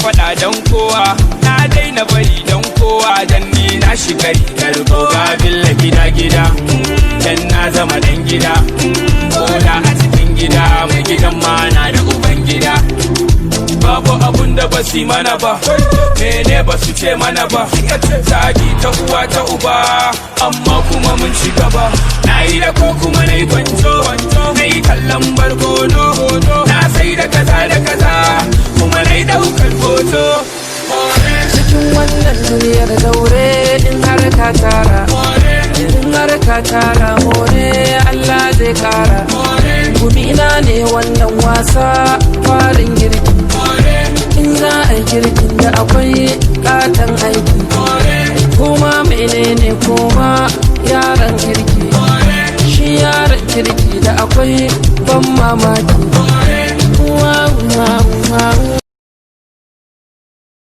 faɗa don kowa, na daina bari don kowa, dan ni na shiga rigar goga billa gida gida, dan na zama dan gida, koda a cikin gida mai gidan ma na da uban gida. Babu abun da ba su mana ba, mene ba su ce mana ba, zagi ta uwa ta uba, amma kuma mun ci gaba. Na yi da ko kuma na yi kwanto, na yi kallon barkono, na sai da kaza da kaza, kuma na yi daukar hoto. Cikin wannan duniyar daure, in har ka tara, in har ka tara, more, Allah zai kara. Gumina ne wannan wasa farin girki. In za a yi girkin da akwai katon aiki, kuma menene, kuma yaran kirki, shi yaran kirki da akwai ban mamaki. Wa, wa, wa, wa.